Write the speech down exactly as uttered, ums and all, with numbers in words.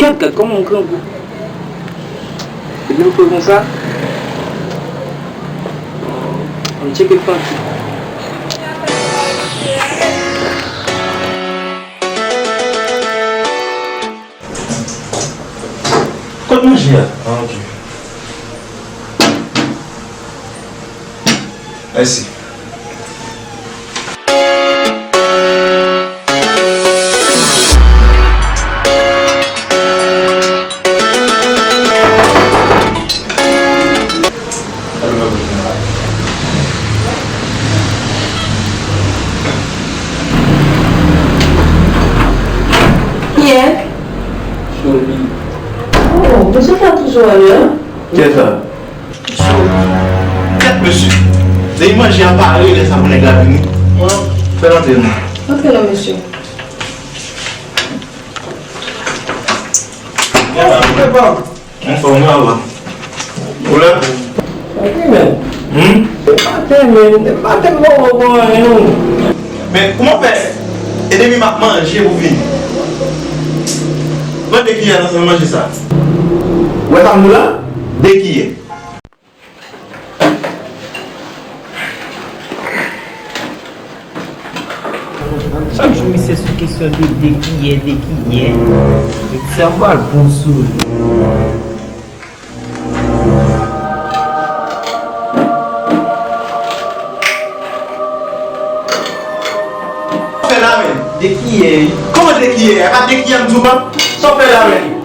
Gad kòman m grangou. Depi m fè konsa, m tcheke panti. Kot manje a? Ah, ok. Mèsi. Kiyès? Choli. Oh, mesye sa toujou alè, an? Kiyès sa? Choli. Kèt, mesye. Depi manje a pare, lè sa pou nèg la vini. Fè l antre non. Antre non, mesye. Anfòm, wi, papa. Ou la? Sa ki men? Hmm? E maten menm, e maten m poko pran anyen non. Men kòman fè? E depi m ap manje pou vini. Pran de kiyè nan sèl manje sa. Ou wè sa m di w la? De kiyè. Chak jou misye sou kesyon de de kiyè, de kiyè. Sèvo al bon sou li. Fè la menm. De kiyè? Kòman de kiyè? A de kiyè m di w pap? Sa w fè la menm?